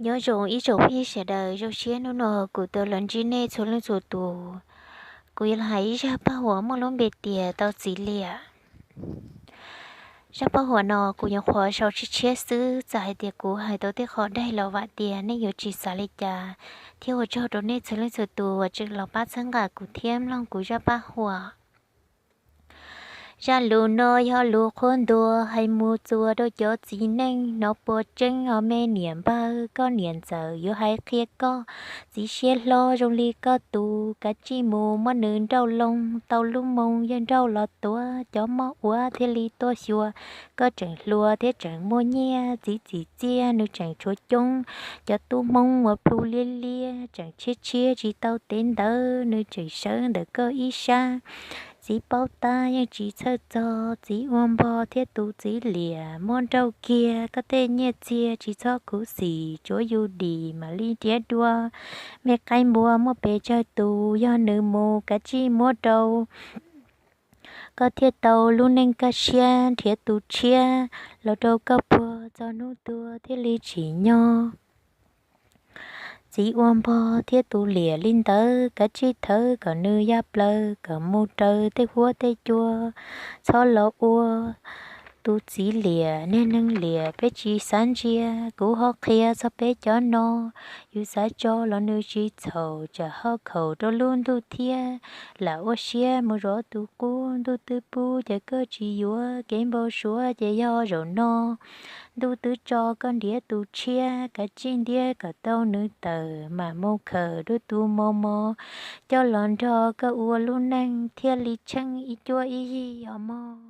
Nyob zoo ib tsoom phooj ywg sawv daws, zoo siab hnub no kuv tau los ntsib nej txhua leej txhua tus. Kuv yuav los hais ib zaj paj huam muaj lub npe tias tau txiv liam. Zaj paj huam no kuv nyuam qhuav sau tshiab tshiab xwb, txawm hais tias kuv hais tau tej qho daig los vam tias nej yuav tsis xav li cas, thiab ua tsaug rau nej txhua leej txhua tus uas tseem los pab txhawb nqa kuv thiab mloog kuv zaj paj huam. Zaj lus no yog lus qhuab ntuas hais mus txuas rau cov txiv neej, hnov puas tseeb os me niam npawg, koj niam ntxawm yuav hais qhia koj. Txiv siab hlob zoo li koj tus, kav tsij mus muab nws nrauj loo, tau lub moo yawg nrauj los tuav, cov mob ua thiaj li tuaj xyuas. Koj tseem hluas thiab tseem muaj nyiaj, txiv txim txiaj nws tseem tshuav coob. Cov tub Hmoob uas plhu liab liab tseem tshiab tshiab tsis tau tev ntawv, nws tseem sawv ntawm koj ib sab. Txiv paub tab yeej tsis txhawj txog, txiv ua npog thiab tus txiv liam muab nrauj kiag. Koj tej nyiaj txiag tsis txhob khuv xim, tsuav yus dim mam li nrhiav dua. Me qaib npua muaj pes tsawg tus, yog nws mus kav tsij muab rau, koj thiaj tau lub neej kaj siab. Nrhiav tus tshiab los rau koj puag, txog hnub tuag thiaj li tsim nyog. Txiv ua npog thiab tus liam li ntawd, kav tsij thawb kom nws ya plaws, kom mus raws tej huab tej cua, txhob los ua tus txiv liam. Niag neeg liam peb tsis xav ntsia, kuv ho qhia txog peb cov no. Yus xav tso los nws tsis txhaum, tsam ho khaum rau lub ntuj thiab. Lam ua siab mus zov tus qub, ntuj twb pub ces koj tsis yuav, kev npau suav ces yog zaum no. Ntuj twb tso koj nrhiav tus tshiab, kav tsij ntiab kom tau nws tawm, mam mus khawm dua tus mos mos, coj los nrog koj ua lub neej, thiaj li tsheej ib cuab ib yig os mog.